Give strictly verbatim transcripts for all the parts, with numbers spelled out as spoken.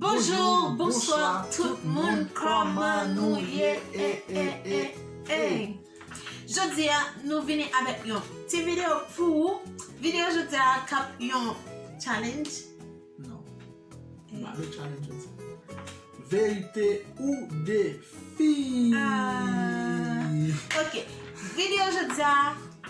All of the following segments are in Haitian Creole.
Bonjou, bonswa tout moun, kòman nou ye? E, e, e, e. Jodi a, nou vini avèk yon ti videyo pou ou. Videyo jodi a k ap yon challenge. Non. Eh. M pa vle challenge jodi a. Verite ou defi? Ah, ok. Videyo jodi a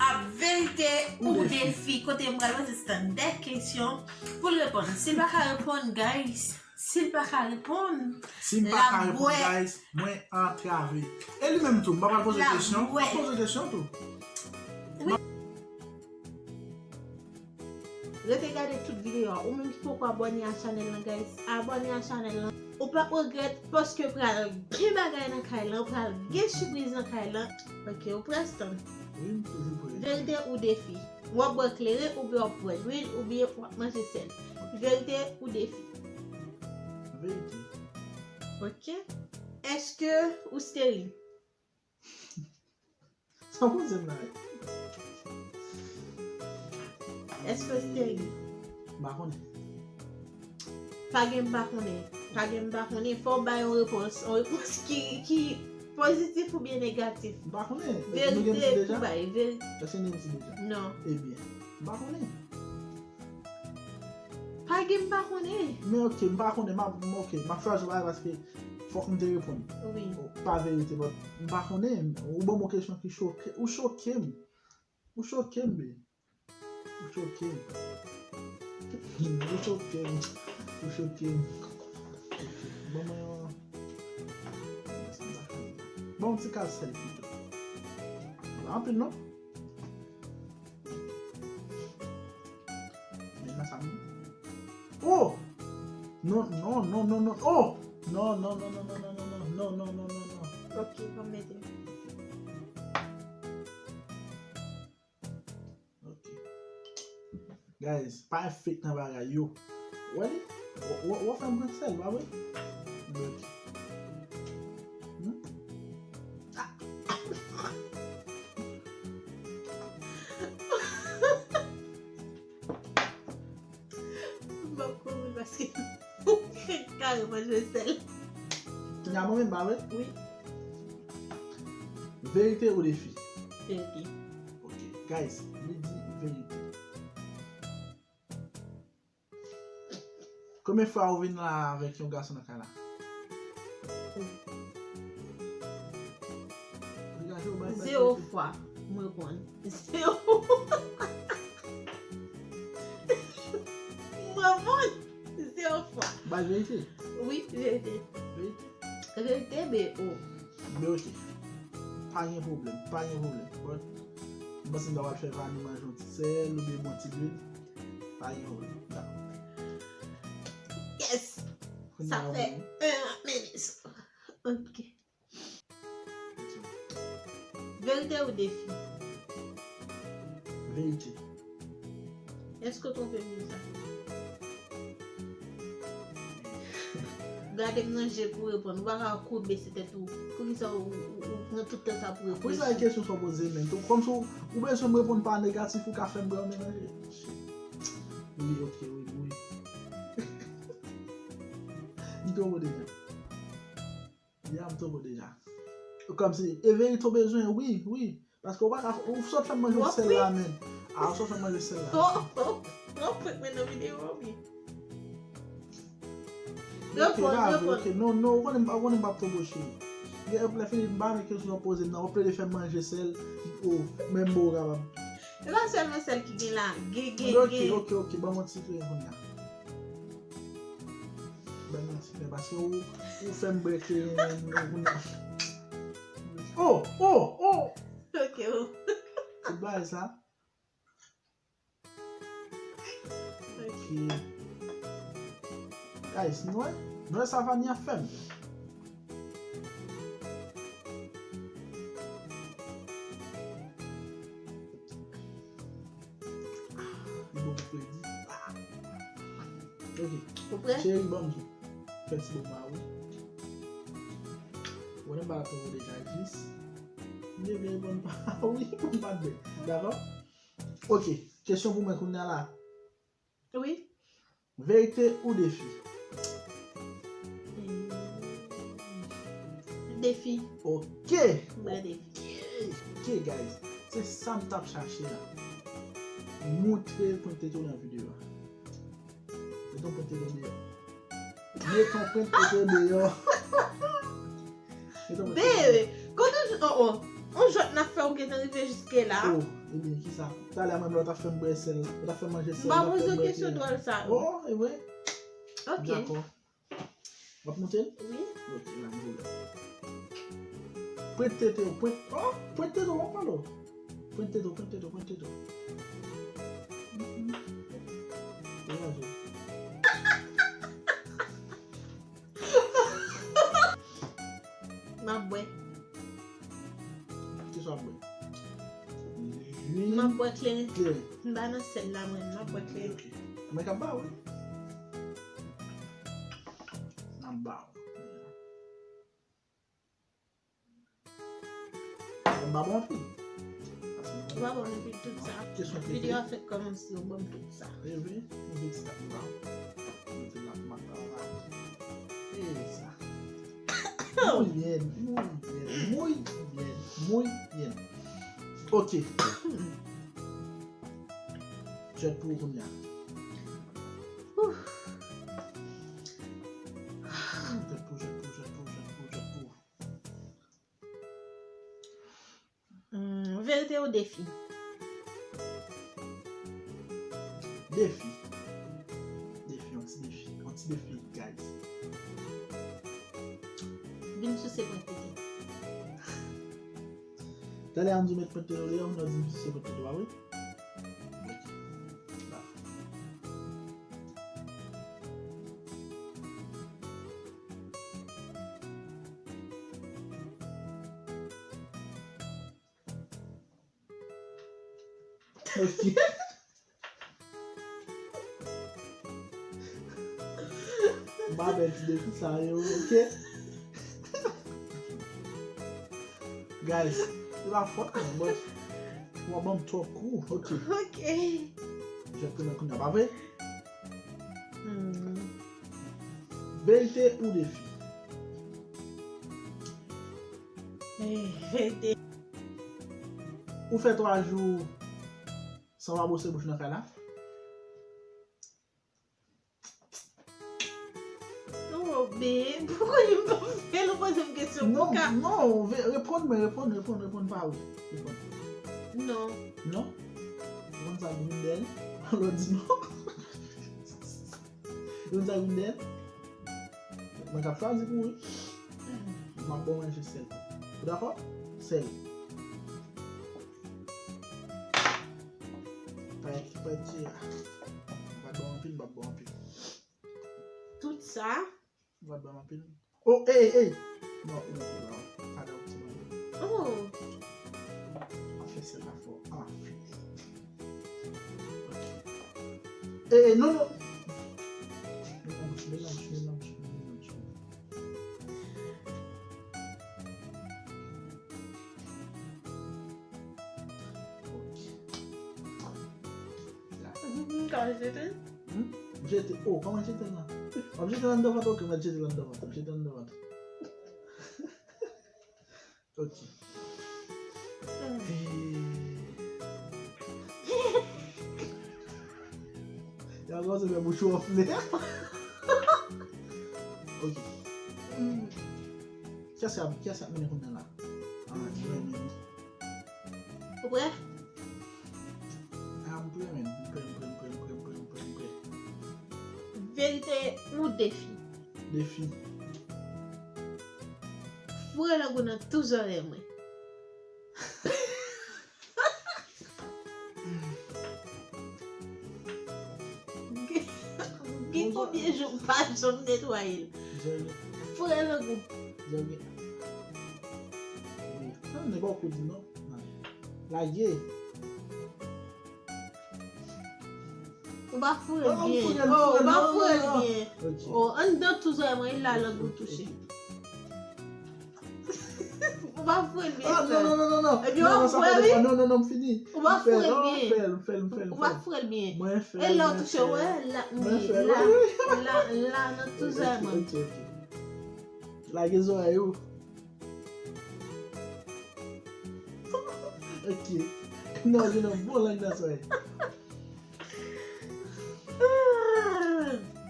ap verite ou defi, kote m pral poze Stanley de kesyon pou l reponn. Si l pa ka reponn, guys, si l pa ka reponn, si m pa ka reponn, guys, mwen antrave. E li menm tou, m pa pral poze kesyon, m ap poze kesyon tou. Wi. Rete gade tout videyo a. Ou menm ki poko abòne a chanèl lan, guys, abòne a chanèl lan. Ou p ap regrèt paske pral gen bagay nan kay lan, pral gen sipriz nan kay lan. Ok, ou prè, Stan? Wi, m toujou prè. Verite ou defi? W ap bwè kleren oubyen w ap bwè lwil oubyen w ap manje sèl? Verite ou defi? Verite. Ok. Èske ou steril? Sa poze m la. Èske w steril? M pa konnen. Pa gen m pa konnen. Pa gen m pa konnen. Fò w bay yon repons. Yon repons ki, ki pozitif oubyen negatif. M pa konnen. Verite pou bay. Veri- Èske nou gen ti deja? Non. Ebyen, m pa konnen. Pa gen m pa konnen. Men ok, m pa konnen. M ap, m, ok, m ap chwazi w paske fòk m te reponn. Wi. Pa verite, but m pa konnen. Ou ban m yon kesyon ki choke, ou choke m. Ou choke m, babe. Ou choke m. Ou choke m. Ou choke m. Ok. Ban mwen yon, ban yon ti kal sèl pito. Pa anpil non. Men nan sa m. Oh! Non, non, non, non, non. Oh! Non, non, non, non. Ok, ban m mete. Ok. Guys, pa fake nan bagay yo. Wè li? W, w, w fè m pran sèl, pa vre? Bloke. Hmm? Ah! M ap kouri paske ou fenk kare manje sèl. Kounya mwen menm, pa vre? Wi. Verite ou defi? Verite. Ok. Guys, li di verite. Konbyen fwa ou vin la avèk yon gason nan kay la? Degaje w, bay, bay, zewo fwa. M reponn. Zewo. M reponn. Zewo fwa. Bay verite. Wi, verite. Verite. Verite, be o. Be ok. Pa gen pwoblèm, pa gen pwoblèm. But, m panse m ta pral fè Vani manje yon ti sèl oubyen bon ti lwil. Pa gen pwoblèm. Dakò. Yes! Sa fè un minutes. Ok. Verite ou defi? Verite. Èske w twonpe m deja? Gade m nan je pou w reponn. Ou pa ka koube se tèt ou. Poukisa ou, ou, ou pran tout tan sa pou w reflechi? Poukisa e kesyon sa w poze menm? Kòmsi w, ou bezwen m reponn pa negatif, ou ka fè m bwè yon melanje. Wi, ok, wi, wi. M twonpe w deja. Ya, m twonpe w deja. Kòmsi, e verite w bezwen, wi, wi. Paske ou pa ka, ou sot fè m manje sèl la menm. A, ou sot fè m manje sèl la. Oh, oh, oh, prank mwen nan videyo a, wi. Ok, reponn, pa vre, reponn. Ok, non, non, ou konnen m pa, ou konnen m p ap twonpe w, cheri. Gen lè fini, m pa renmen kesyon w poze m nan, w ap plede fè m manje sèl, o, menm bon ou kapab. E pa sèlman sèl ki gen la, gen, gen, gen. Ok, ok, ok, ban m yon ti kleren kounya. Ban m yon ti kleren, paske ou, ou fè m bwè kleren, men, men, men. Oh, oh, oh! Ok, oh. Tout bagay sa. Ok. Guys, nou wè, nou wè sa Vani ap fè m. Li bon pou kredi. Ah. Ok. Ou prè? Cheri, ban m jou. Fè ti bon pa wi. Ou wè m pa twonpe w deja jis. M te vle reponn pa wi pou m pa t bèt. Dakò? Ok. Kesyon pou mwen kounya la. Wi. Verite ou defi? Defi. Ok. M pran defi. Ok, guys. Se sa m t ap chache la. Montre pwent tete w nan videyo a. Met yon pwent tete w deyò. Met yon pwent tete w deyò. Met yon pwent tete w deyò. Bebe, kote w, oh, oh. On jwèt n ap fè ou gentan rive jiske la. Oh, ebyen, kisa? Talè a menm lè w t ap fè m bwè sèl, w t ap fè m manje sèl, M pa w t ap fè poze m w bwè kesyon sèl. dwòl sa. Oh, e vre? Ok. Dakò. W ap monte l? Wi. Ok, la, m voye. Pwent tete w, pwent, oh, pwent tete w, w ap pale w. Pwent tete w, pwent tete w, pwent tete w. Mhm. Degaje. M ap bwè. Kisa w ap bwè? M ap bwè kleren. Kleren. M pa nan sèl la mwen, m ap bwè kleren. Ok. Mwen k ap ba w, wi. M ap ba w. M pa bon anpil. Ou pa bon anpil tout sa. Kesyon tete. Videyo a fèk kòmanse, ou ban m tout sa. E vre, m vle sa m ba w. M te la, m ap travay. E sa. Muy bien, muy bien, muy bien, muy bien. Ok. Jwèt pou ou kounye a. Jwèt pou, jwèt pou, jwèt pou, jwèt pou, jwèt pou. Hmm, verite ou defi? Defi. Defi, yon ti defi. Yon ti defi, guys. Vin souse pwent tete. Talè a m di w met pwent tete w deyò, m di w di m souse pwent tete w a, wi. Ok. La. Ok. M pa pè ti defi sa yo, ok? Guys, se pa fòt mwen, but w ap ban m twòp kou, ok. Ok. Jwèt pou mwen kounye a, pa vre? Hmm. Verite ou defi? Eh, verite. Ou fè twa jou san w pa bwose bouch nan kay la? Oh, babe, poukò ou pa fè l, ou poze m kesyon Non, pou ka? Non, ve- reponn mwen, reponn, reponn, reponn pa wi. Reponn. Non. Non? Ou konn sa Grindel? Lò di non. Ou konn sa Grindel? Mwen k ap chwazi pou ou, wi. M ap ba w manje sèl. Ou dakò? Sèl. Pa, pa di a. M pa ba w anpil, m pa ba w anpil. Tout sa. M pa ba w anpil. Oh, ey, ey. Non, non, non. Pa da w ti manje. Oh. An fè sèl la fò. An fè. Ey, ey, non, non. Melanj, melanj, melanj, melanj. M ka jete? Hmm? Jete. Oh, kòman jete l la? W ap jete l anndan vant, ok, m ap jete l anndan vant. M ap jete l anndan vant. Ok. Ya, kòman se fè bouch ou anfle? Ok. Kiyès ki ap, kiyès ki ap mennen kounye a la? Ah, di mwen menm. Ou prè? Ah, m prè, men. M prè, m prè, m prè, m prè, m prè, m prè, m prè. Verite ou defi? Defi. Foure lang ou nan tou zòrèy mwen. Gen konbyen jou m pa janm netwaye l? Foure lang ou. Sa nèg ou di non. Lage. Ou pa foure l byen. Oh, ou pa foure l byen. Oh, anndan tou zòrèy mwen, e la lang ou touche. Ou pa foure l byen. Ah, non, non, non, non, non. Epi w ap foure, wi. Non, non, non, non, m fini. Ou pa foure l byen. Ou pa foure l byen. E la w touche, wè, la, la, la, la, nan tou zòrèy mwen. Lage zòrèy ou. Ok. Non, gen yon bon lang nan soy.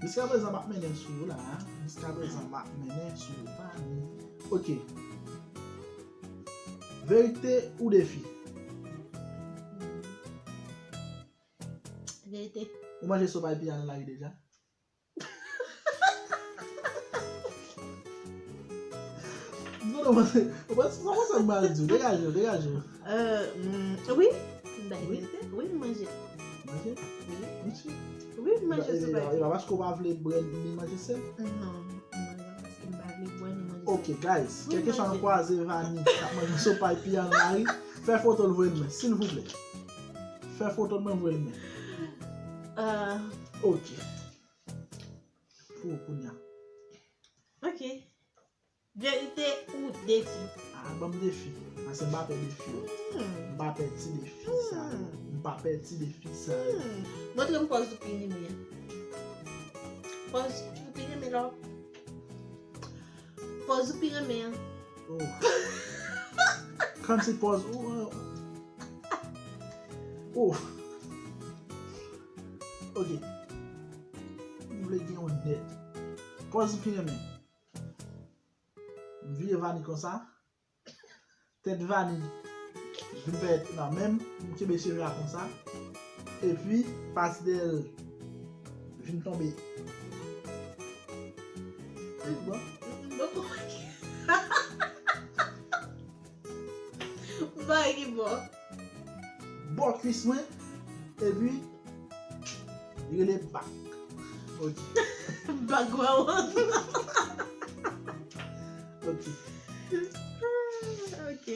Jiskaprezan, m ap mennen sou ou la. Jiskaprezan, m ap mennen sou ou. Pa ni. Ok. Verite ou defi? Verite. Ou manje sopa epi al nan lari deja? Non, non, mwen, mwen, mwen, sa m pral di w. Degaje w, degaje w. Euh, mm, wi. M bay verite. Wi, m manje. Manje? Wi. Manje? Wi, m manje sopa epi. E pa paske w pa vle brèd, m manje sèl? Non, non, e pa paske m pa vle brèd, m manje sèl. Ok, guys, kèlkeswa nou kwaze Vani k ap manje sopa epi al nan lari, fè foto l voye l mwen, silvouplè. Fè foto l mwen voye l mwen. Euh. Ok. Pou ou kounye a. Ok. Verite ou defi? Ah, ban m defi. Paske m pa pè defi yo. Hmm. M pa pè ti defi sa yo. Hmm. M pa pè ti defi sa yo. Hmm. Montre m pòz ou pi renmen an. Pòz ou pi renmen la. Pòz ou pi renmen an. Oh. Kòmsi pòz ou, oh. Oh. Ok. M vle gen yon nèt. Pòz ou pi renmen. M vire Vani konsa. Tèt Vani vin parèt nan men m. M kenbe cheve a konsa. Epi, pati dèyè l vin tonbe. Bon. M pa wè ki bò. Bò kwis mwen. Epi, li rele bak. Ok. Background. Ok. Ok.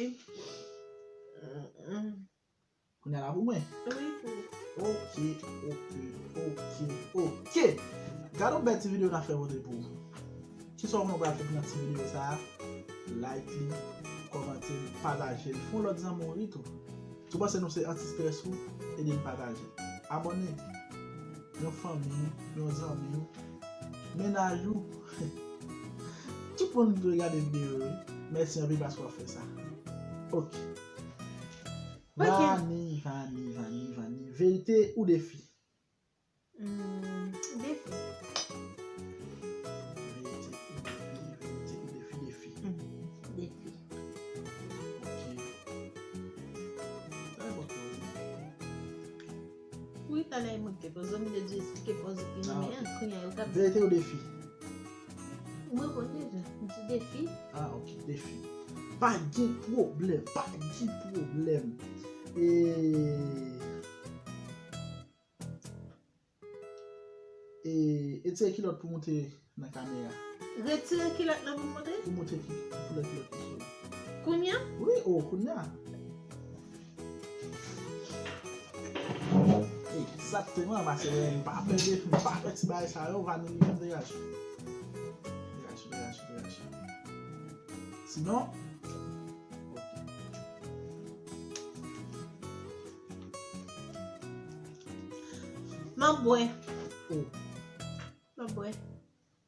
Mm, mm. Kounye a la pou mwen? Wi, pou ou. Ok, ok, ok, ok. Gade yon bèl ti videyo n ap fè pote pou ou. Kisa w konnen w pral fè nan ti videyo sa a? Like li, kòmante l, pataje l. Fè yon lòt zanmi w ri tou. Si w panse nou se anti-strès ou, ede n pataje. Abòne. Yon fanmi w, yon zanmi w, mennaj ou. Tout moun dwe gade videyo yo, wi. Mèsi anpil paske w ap fè sa. Ok. Ok. Vani, Vani, Vani, Vani. Verite ou defi? Hmm, defi. Verite ou defi, verite ou defi, defi. Hmm, defi. Ok. Sa e pòz ou. Wi, talè e mwen ki te poze, m te di esplike pòz ou pi renmen an, kounye a yo t ap di. Verite ou defi? Mwen konn deja, m di defi. Ah, ok, defi. Pa gen pwoblèm, pa gen pwoblèm. E, e, etire kilòt pou moute nan kamera. Retire kilòt lan pou moute? Pou moute ki, koulè kilòt ki sou li. Kounye a? Wi, o, kounye a. Egzakteman, paske m pa pè de, m pa pè ti bagay sa yo, Vani li menm degaje. Degaje, degaje, degaje. Sinon, ok. M ap bwè. O. M ap bwè.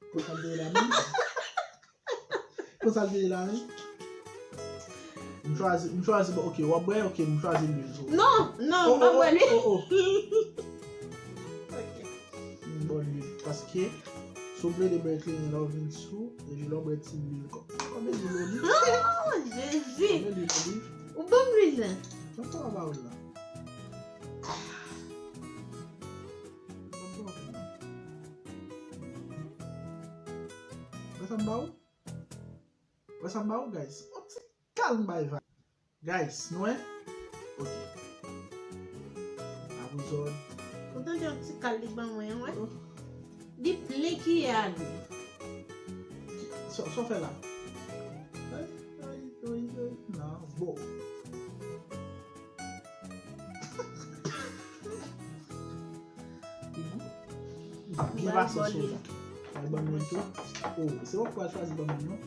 Konsa l te ye la menm? Konsa l te ye la menm? M chwazi, m chwazi, bon, ok, w ap bwè, ok, m chwazi lwil tou. Non, non, m pa bwè lwil. O, o, o, o. Ok. M ba w lwil, paske si w plede bwè kleren lè w vin sou, epi lè w bwè ti lwil kò. Konbyen lwil oliv? Oh, Jezi! Konbyen lwil oliv? Ou ban m lwil la. Sa m ta ba w la? M pa ba w anpil non. Wè sa m ba w? Wè sa m ba w, guys? Yon ti kal m bay Vani. Guys, nou wè? Ok. Apouzòd. Ou tande yon ti kal li ban mwen an, wè? Oh. Li plen kiyè a dlo. Sa, sa w fè la? Ay, ay, ay, ay. Non, bon. Li gou. Li byen pase sou la. Al ban mwen tou. Oh, se ou k pral chwazi ban mwen non.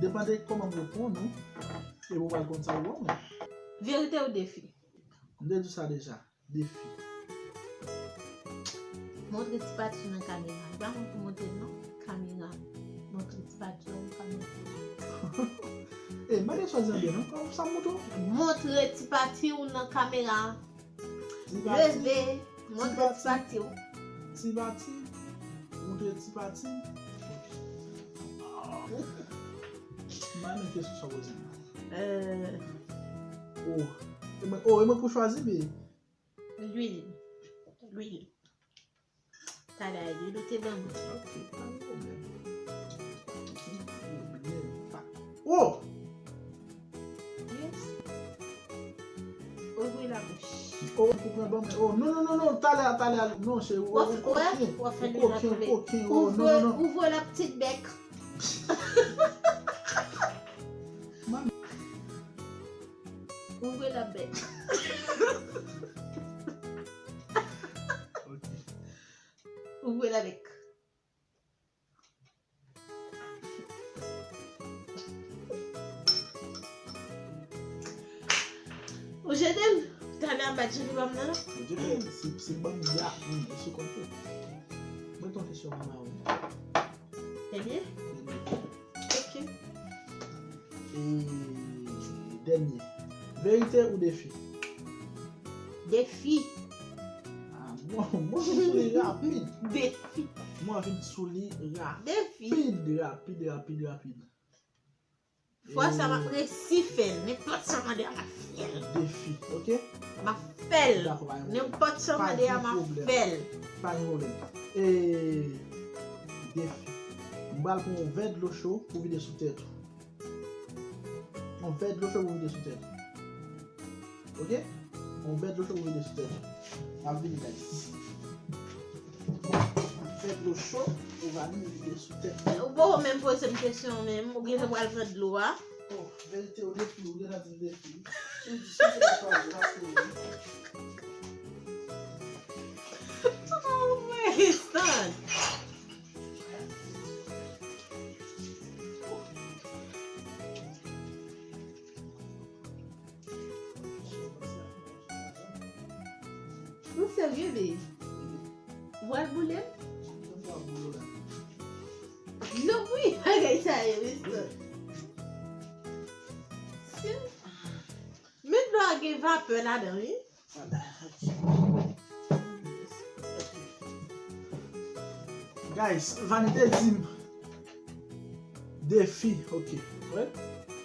Depann de kòman m reponn ou, epi ou pral konn sa ou ban mwen. Verite ou defi? M te di w sa deja. Defi. Montre ti pati nan kamera. Li pa konn pou montre l non. Kamera. Montre ti pati nan kamera. E, mande chwazi anpil non. Kòman sa m montre w? Montre ti pati w nan kamera. Ti pati. Leve, montre ti pati w. Ti pati. Montre ti pati. M pa renmen kesyon sa w poze m nan. Euh. Oh. E mwen, oh, e mwen pou chwazi, men. Lwil. Lwil. Talè a, lwil ou te ban mwen. Ok, pa gen pwoblèm. Pa gen pwoblèm. Pa. Oh! Yes. Ouvri la bouch. Oh, pou pran ban mwen. Oh, non, non, non, non, talè a, talè a, non, cheri. Ou koken, ou koken, ou koken, oh, non, non, non. Ouvri la petite bec. Ouvri la bèk. Ok. Ouvri la bèk. Ou jete m? Talè a bat jete ban m nan. Jete, si, si ban m ya, hmm, e sou kont ou. Mwen ton kesyon mama ou. Ebyen? Ok. E dènye. Verite ou defi? Defi. Ah, mwen, mwen vin sou li rapid. Defi. Mwen vin sou li rapid. Defi. Rapid, rapid, rapid, rapid. Fwa sa m ap resi fè l. Nenpòt sa w mande a, m ap fè l. Defi, ok? M ap fè l. Dakò, pa gen pwoblèm. Nenpòt sa w mande a, m ap fè l. Pa gen pwoblèm. E, defi. M pral pran yon vè dlo cho pou vide sou tèt ou. Yon vè dlo cho pou vide sou tèt ou. Ok? Yon vè dlo cho pou vide sou tèt ou. M ap vini, guys. Yon vè dlo cho pou Vani vide sou tèt ou. Ou poko menm poze m kesyon menm. Ou genlè pral pran dlo a. Oh, verite ou defi, ou gentan di m defi. Si w di, si w gentan chwazi, paske wi. Oh, mwen, Stan. Ou serye, babe? Ou pral boule m? Non, wi, bagay sa yo, wi, Stan. Si. Men dlo a gen vapè ladan, wi. Guys, Vani te di m defi, ok. Wè?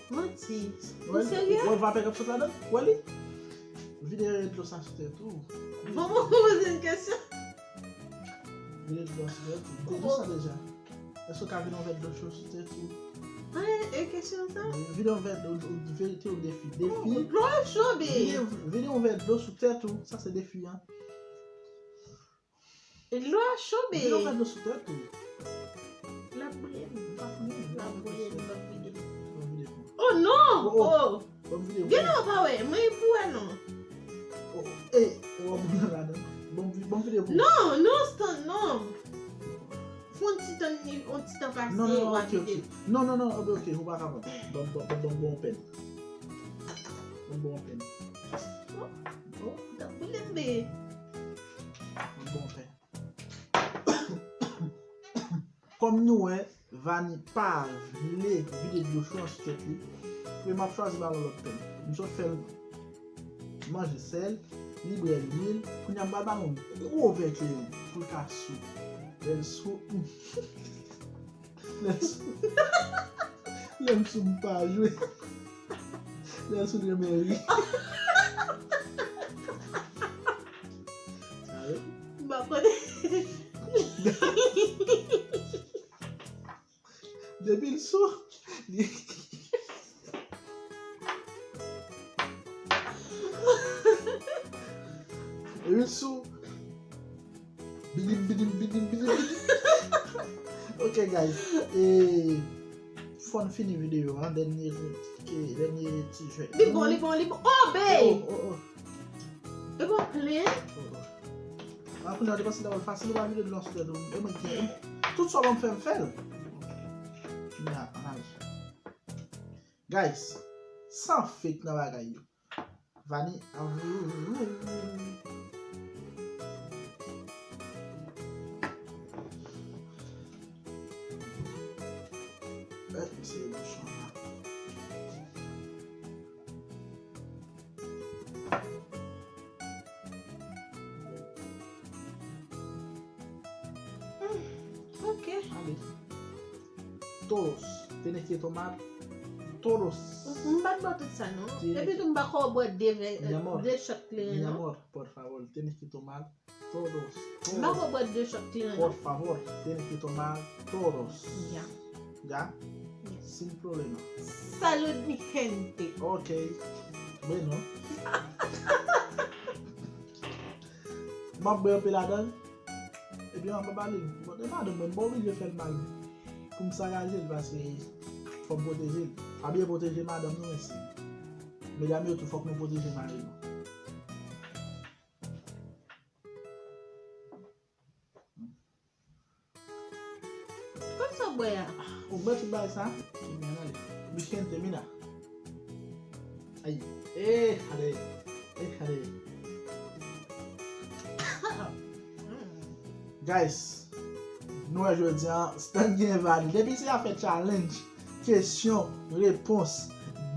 Manti. Ou serye? Wè vapè k ap sot ladan? Wè li? Vide dlo sa sou tèt ou. Bon, mwen poze yon kesyon. Vide dlo sou tèt ou. Depi sa deja. Èske w ka vide yon vè dlo cho sou tèt ou? An, e kesyon sa? Vide yon vè dlo, verite ou defi? Defi. Oh, dlo a cho, babe. Vide, vide yon vè dlo sou tèt ou. Sa se defi an. E dlo a cho, babe. Vide yon vè dlo sou tèt ou. L ap boule m. M pa konnen. L ap boule m, l ap vide m. L ap vide m. Oh non! Oh, oh. Oh. Ban m vide pou ou. Gen lè w pa wè, mwen pou wè non. Oh, eh, ou ap pran ladan. Ban m vi-, ban m vide pou ou. Non, non, Stan, non. Fè yon ti tan, yon ti tan pase, non, non, non, w ap vide. Ok, ok. Non, non, non, ok, ok, ou pa kapab. Ban m, ban m, ban m bon pèn. Ban m bon pèn. Oh, oh, t ap boule m, be. Ban m bon pèn. Kòm nou wè, Vani pa vle vide dlo cho an sou tèt li, men m ap chwazi ba l yon lòt pèn. M sot fè l manje sèl, li bwè lwil, kounye a m pral ba l yon gwo vè kleren pou l ka sou. Lè l sou, lè l sou, lè m sou m pa jwe. Lè l sou l renmen ri. Sa yo? M pa konnen. Depi l sou, li, depi l sou, bidim, bidim, bidim, bidim, bidim. Ok, guys. E, fò n fini videyo a. Dènye, ke, dènye ti jwèt. Li bon, li bon, li bon. Oh, babe! Oh, oh, oh. E bon plen. A, kounye a, ou te panse l t ap fasil, ou pa vide dlo sou tèt ou. E mwen ki, tout sa w ban m fè, m fè l. Kounye a, ann ale. Guys, san fake nan bagay yo. Vani, eh, m sere bouchon an la. Ale. Todos. Tienes que tomar todos. M pa t bwè tout sa non. Epi tou m pa ko bwè de vè, de shot kleren non. Mi amor, por favor, tienes que tomar todos. M pa ko bwè de shot kleren non. Por favor, tienes que tomar todos. Ya. Ya? Sin problema. Salud mi gente. Ok. Bueno. M ap bwè anpil ladan l. Epi m ap pale. Bon, e madanm mwen, m pa oblije fè l mal pou m sakaje l paske fò m pwoteje l. Pa bliye pwoteje madanm nou, mèsi. Medam yo tou, fòk nou pwoteje mari nou. Kòman sa w bwè a? Ou bwè tout bagay sa? Ebyen, ale. Mi gente, mira. Ay. Eh, ale. Eh, ale. Guys, nou wè jodi a, Stan gen valè. Depi se afè challenge, kesyon, repons,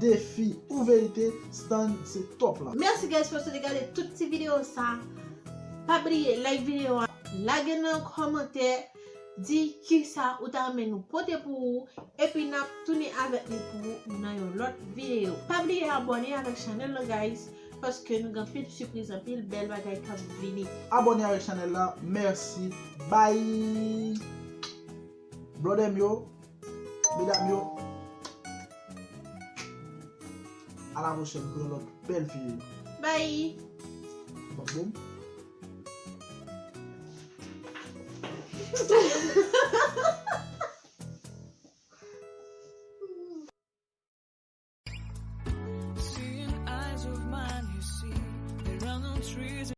defi ou verite, Stan se top la. Mèsi guys paske w te gade tout ti videyo sa. Pa bliye like videyo a, lage nan kòmantè, di kisa ou ta renmen nou pote pou ou, epi n ap tounen avèk li pou ou nan yon lòt videyo. Pa bliye abòne avèk chanèl la guys, paske nou gen anpil sipriz, anpil bèl bagay k ap vini. Abòne avèk chanèl la, mèsi, bye. Brother m yo, medam yo, a la pwochèn pou yon lòt bèl videyo. Bye. Bon, bon.